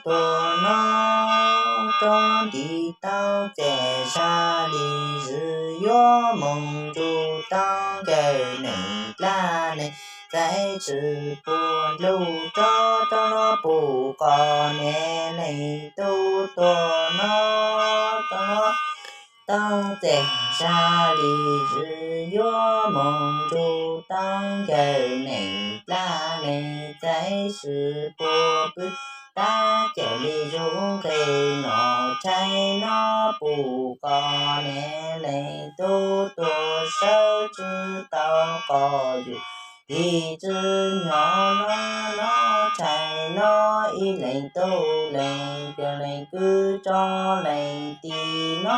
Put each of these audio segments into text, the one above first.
tuag no, rov nti tau txais zaj li zwm yuav moog nrug tau nkawm neeg dlaab neeg txais tsi puag nplug rov rov los pum qos ne leej tub tuag no, rov tau txais zaj li zwm yuav moog nrug tau nkawm neeg dlaab neeg txais tsi puag pw tab cawm li zug nqe no, rhais no pum qos ne leej tub tuag sawv tsi tau qos yug tig tsi nyob no, no rhais no ib leeg tub leeg peb leeg kwv rov leej ti no,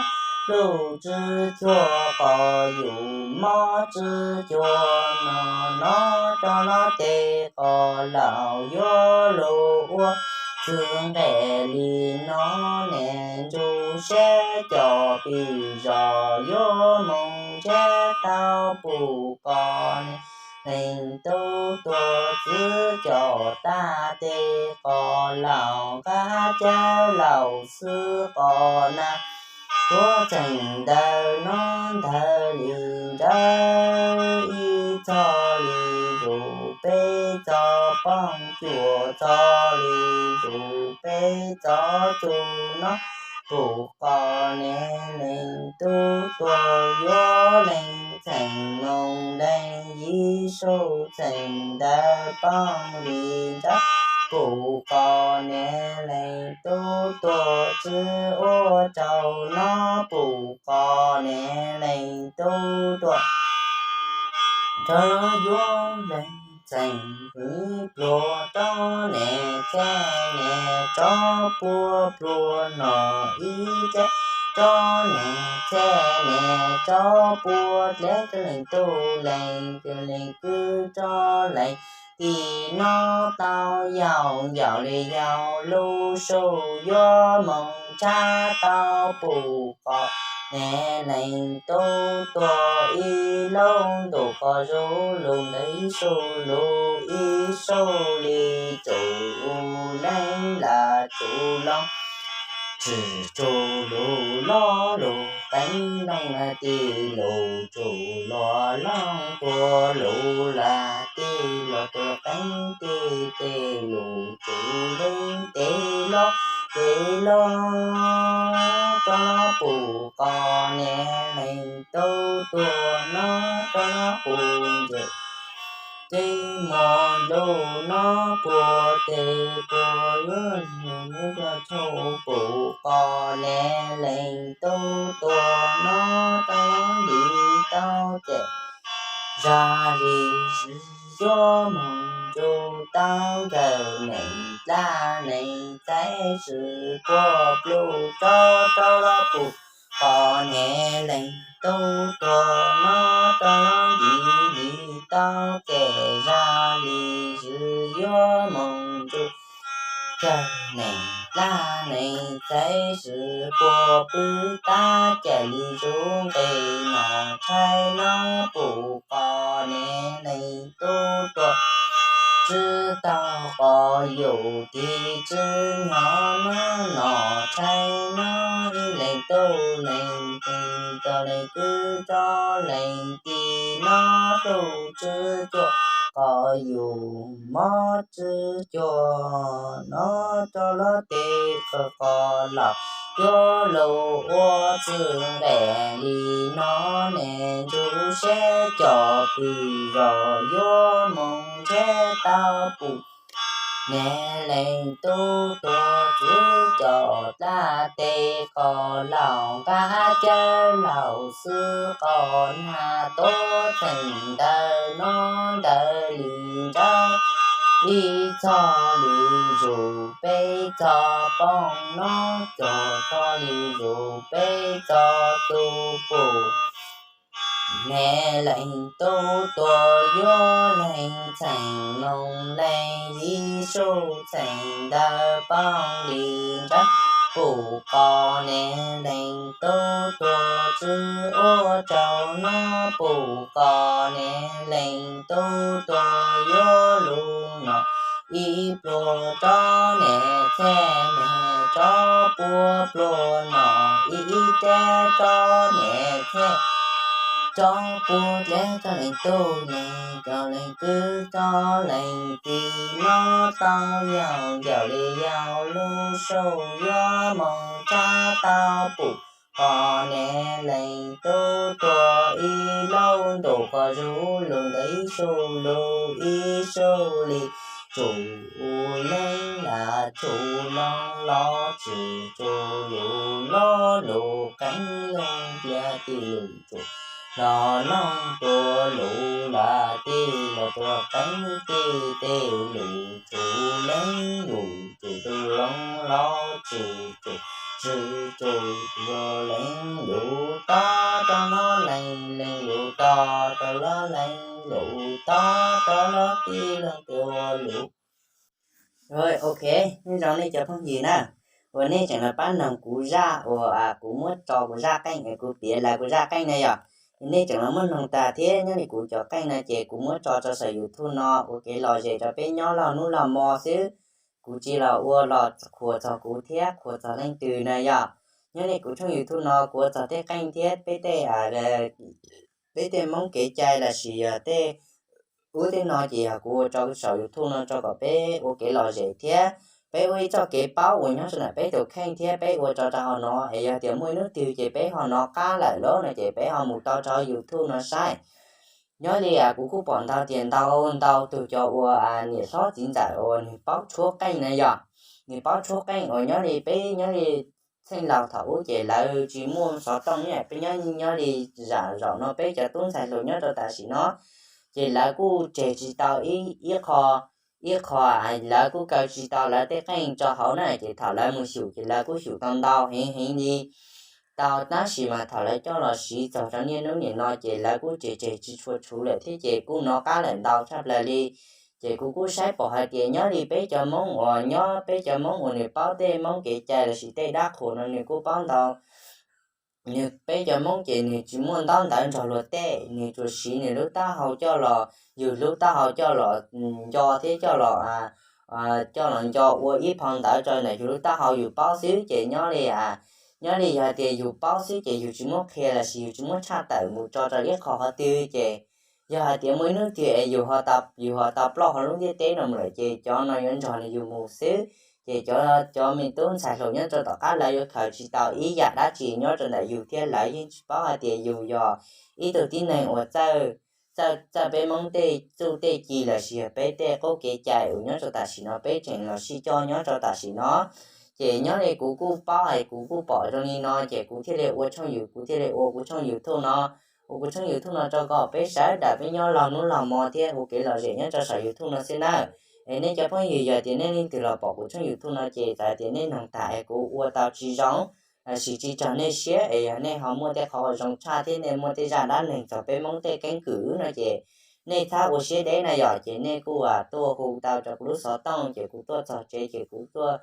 lug tsi cuag qos yug mob tsi cuag no, no rov los tes qos laus yuav lug ua txwv nqe li no ne, nrug seb cov pim zos yuav moog nrhiav tau pum qos ne leej tub tuag txwv coj tag tes qos laus nqaj cawv laus xwb qos na. Tuav txheej ntawm no ntawd li nrawd ib txog li zus peb txog poob cuaj txog li zus peb txog txug no, pum qos ne leej tub tuag yuav leej txheej moog leej yim sub txheej ntawd poob li nrawd, pum qos ne leej tub tuag tsi ua rau no, pum qos ne leej tub tuag rov yuav leej txheej hwv pluag rov ne txheej ne rov puag pluag no ib txheej rov ne txheej ne rov puag dleb rau leej tub leej kwv leej kwv rov leej ti no tau yau ncaus li yau lub sub yuav moog tshab tau pum qos ne leej tub tuag ib lub ntuj qos zuj lug ntawm ib sub lug ib sub li tsum leej lam tsum loo tsi tsum lug loj lug qeeb loog lam tij lug tsum lug loo tuag lug lam tij lug tuag qeeb tij tej lug tsum leej tej loj tej loj rov pum qos ne leej tub tuag no rov pum ntses tej muag lug no puag tej puag yuav nws nws rov tshau pum qos ne leej tub tuag no rov nti tau txais zaj li zwm yuav moog nrug tau nkawm neeg dlaab neeg txais tsi puag pluj rov rov los pum qos ne leej tub tuag no rov nti li tau txais zaj li zwm yuav moog nrug nkawm neeg dlaab neeg txais tsi puag pw tab cawm li zug nqe no, rhais no pum qos ne leej tub tuag tsi tau qos yug tig tsi nyob no, no rhais no ib leej tub leej kwv rov leej kwv rov leej ti no, lug tsi cuag qos yug mob tsi cuag no, rov los tes qos laus yuav lug ua txwv nqe li no ne, nrug seb cov pim zos yuav moog nrhiav tau pum ne leej tub tuag txwv coj dlaab tes qos laus nqaj cawv laus xwb qos na, tuav txheej ntawm no ntawd li nrawd ib txog li zus peb txog poob no cuaj txog li zus peb txog txug pum ne leej tub tuag yuav leej txheej moog leej yim sub txheej ntawd poob li nrawd, pum qos ne leej tub tuag tsi ua rau no, pum qos ne leej tub tuag yuav lug no ib pluag rov niam txhej, niam rov puag pluag no, ib rab rov niam txhej, rov puag dleb rau leej tub leej, rau leej kwv rau leej tij, nyob tau yaus ncaus li yaus lub suab, yuav moog tshab tau pum qhov niam leej tub tuag, ib lub ntuj qhov zuj lug ntawm ib suab lug ib suab li, tsum leej lam tsum loo los tsis tsum lug, lub lug qeeb lug tiag tij lug tsum los loo tuag, lug lam tij los tuag qeeb tij tij lug, tsum leej lug tsum tus loo los tsis tsum, tsis tsum tus leej lug, tog rov los leej, leej lug tog rov los leej lug, tog rov los tij los tuag lug. Ok, nyob zoo nej cov phooj ywg na, uas nej tseem los pab noog kuv zaj uas kuv muab tso kuv zaj qeej es kuv piav lawv kuv zaj qeej na yom. Nej tseem los muab noog tag thiab, nyob li kuv cov qeej no ces kuv muab tso rau saum YouTube no ua kev lom zem rau peb nyob log hnub log hmo xwb. Kuv tsis los ua los qhuas txog kuv thiab qhuas txog leej twg na yom. Nyob li kuv tshooj YouTube no kuv ua txog tej qeej thiab peb tej, peb tej Hmoob kev cai los sis yog tej ub tej no ces yog kuv ua tso saum YouTube no tso kom peb ua kev lom zem thiab peb ua ib txoj kev paub uas nyob rau ntawm peb tus kheej thiab peb ua tso rau hauv no es yog tias muaj ib hnub twg ces peb ho hnov qab lawm lauj no ces peb ho mus tau rau YouTube no saib. Nyob li kuv kuj pom ntau tias ntau ntau tus cov uas niam hlob txiv ntxawm uas nws paub tshuab qeej na yom, nws paub tshuab qeej uas nyob li peb nyob li txheej laus thaum ub ces lawv tsis muaj xov tooj, peb nyob nyob li zam zaum no peb cov tub ntxhais hluas nyob rau tam sim no ces lawv kuj tseg tsis tau ib qho, ib qho, lawv kuj kaw tsis tau lawv tej qeej tso hauv na ces thaum lawv mus xyum ces lawv kuj xyum tau ntau heev heev li tau, tab sis mas thaum lawv coj los siv txog rau niaj hnub nim no ces lawv kuj tseg tseg tsis tshua tshuav lawm thiab ces kuj hnov qab lawm ntau tshaj plaws li. Ces kuv kuj saib pom hais tias nyob li peb cov Hmoob uas nyob peb cov Hmoob uas nws paub tej Hmoob kev cai los sis tej dab qhuas no nws kuj paub ntau. Nws peb cov Hmoob ces nws tsis muaj ntaub ntawv nrog luag tej, nws tsuas siv nws lub taub hau coj los, yug lub taub hau coj los nco thiab coj los, coj los nco ua ib phau ntawv rau ntawm yug lub taub hau yus paub xwb ces nyob li, nyob li yog tias yus paub xwb ces yus tsis muab qhia los sis yus tsis muab tshaj tawm mus tso rau ib qho qhov twg ces yog hais tias muaj ib hnub twg es yus ho tau, yus ho tau ploj hauv lub ntiaj teb no mus lawm ces cov no yuav nrog nws yus mus xwb. Ces cov, cov me tub ntxhais hluas nyob rau tom qab lawv yuav khaws tsis tau ib yam dab tsi nyob rau ntawm yus thiab lawv yeej tsis paub hais tias yus yog ib tug tib neeg uas txawj, txawj peb Hmoob tej txuj tej ci los sis yog peb tej qub kev cai uas nyob rau tam sim no peb tseem los sib coj nyob rau tam sim no. Ces nyob li kuv kuj paub es kuv kuj pom zoo li no ces kuv thiaj li ua tshooj YouTube, kuv thiaj li ua kuv tshooj YouTube no, ua kuv tshooj YouTube no rau kom peb sawv daws peb nyob log hnub log hmo thiab ua kev lom zem nyob rau saum YouTube no xwb nawb. Es nej cov phooj ywg yog tias nej leej twg los pom kuv tshooj YouTube no ces txawm tias nej noog tas es kuv ua tau tsis zoo los sis tsis raug nej siab es yog nej ho muaj tej qhov uas zoo tshaj thiab nej muaj tej zaj dab neeg txog peb Hmoob tej keeb kwm no ces nej txhob ua siab deb na yom, ces nej kuj tuaj hu tau rau kuv lub xov tooj ces kuv tuaj txog tsev ces kuv tuaj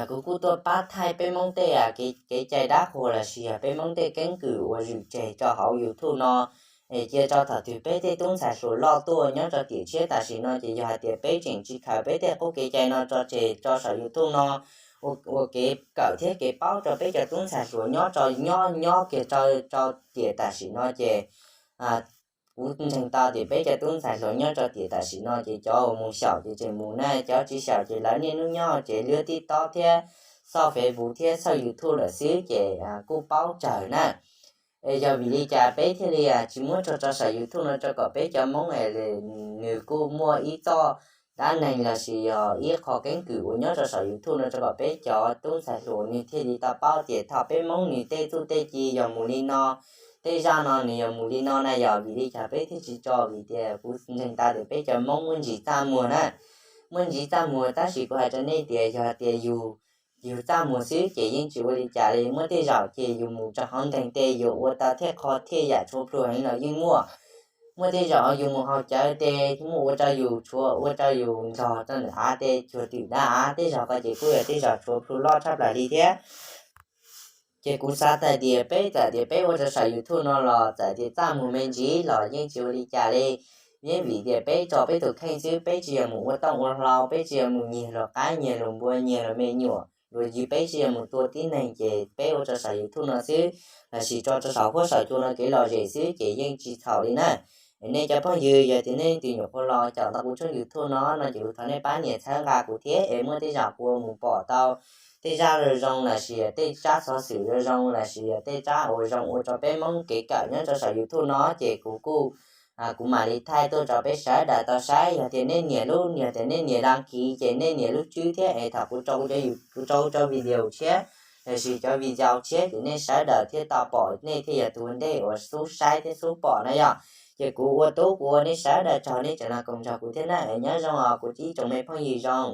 kuv kuj tuaj pab thaij peb Hmoob tej kev cai dab qhuas los sis yog peb Hmoob tej keeb kwm uas zwm tseg rau hauv YouTube no. Es cia rau thaum twg peb tej tub ntxhais hluas loj tuaj nyob rau tiam tshiab tam sim no ces yog hais tias peb tseem tsis khaws peb tej qub kev cai no tso tseg tso saum YouTube no ua kev kawm thiab kev paub rau peb cov tub ntxhais hluas nyob rau, nyob nyob kiag rau tiam tam sim no ces kuv ntseeg tau tias peb cov tub ntxhais hluas nyob rau tiam tam sim no ces cov uas mus xyaum ces tseem mus na, cov tsis xyaum ces lawv niaj hnub nyob tsev lwb TikTok thiab xauj Facebook thiab xauj YouTube lawm xwb ces kuj paub tsawg na. Es yog vim li cas peb thiaj li tsis muab tso rau saum YouTube no rau kom peb cov Hmoob es nws kuj muaj ib txoj dab neeg los sis yog ib qho keeb kwm uas nyob rau saum YouTube no rau kom peb cov tub ntxhais hluas nws thiaj li tau paub tias thaum peb Hmoob nws tej txuj tej ci yog mus li no, tej zaj no nws yog mus li no na yog vim li cas peb thiaj tsis tso, vim tias kuv ntseeg tau tias peb cov Hmoob muaj ntsis txaj muag na. Muaj ntsis txaj muag tab sis kuv hais rau nej tias yog tias yus, yus txaj muag xwb ces yeej tsis ua li cas li, muaj tej zaum ces yus mus rau hauv nteeg tes yus ua tau thiaj qho thiaj yam tshuav plhu heev los yeej muaj. Muaj tej zaum yus mus haus cawv tes muaj ua rau yus tshuav, ua rau yus nrog rau ntawm av tes cuag twm dab av, tej zaum ko ces kuj yog tej zaum tshuav plhu loj tshaj plaws li thiab. Ces kuv xav tau tias peb txawm tias peb ua rau saum YouTube no los txawm tias txaj muag me ntsis los yeej tsis ua li cas li. Yeej vim tias peb tso peb tus kheej xwb, peb tsis yog mus ua tooj ua hlau, peb tsis yog mus nyiag luag qaib nyiag luag npua nyiag luag me nyuam, luag yws, peb tsis yog mus tua tib neeg, ces peb ua rau saum YouTube no xwb, lossis tso rau saum huab saum cua no kev lom zem xwb ces yeej tsis txhaum li na. Es nej cov phooj ywg, yog tias nej leej twg nyuam qhuav los caum tau kuv tshooj YouTube no no ces kuv thov nej pab nias txhawb nqa kuv thiab, es muaj tej zaum kuv mus pom tau tej zaj zoo zoo lossis tej tsab xov xwm zoo zoo lossis tej tsab uas zoo ua rau peb Hmoob kev kawm nyob rau saum YouTube no ces kuv kuj, kuv mam li thaij tuaj rau peb sawv daws tau saib. Yog tias nej nias lub, yog tias nej nias dag kiv ces nej nias lub tswb thiab, es thaum kuv tso kuv cov, kuv tso kuv cov video tshiab lossis cov video tshiab ces nej sawv daws thiaj tau pom, nej thiaj yog tus ua ntej uas xub saib thiab xub pom na yom. Ces kuv ua tub kuv ua nej sawv daws tsaug, nej tseem los koom nrog kuv thiab na. Nyob zoo os kuv ib tsoom me phooj ywg zoo.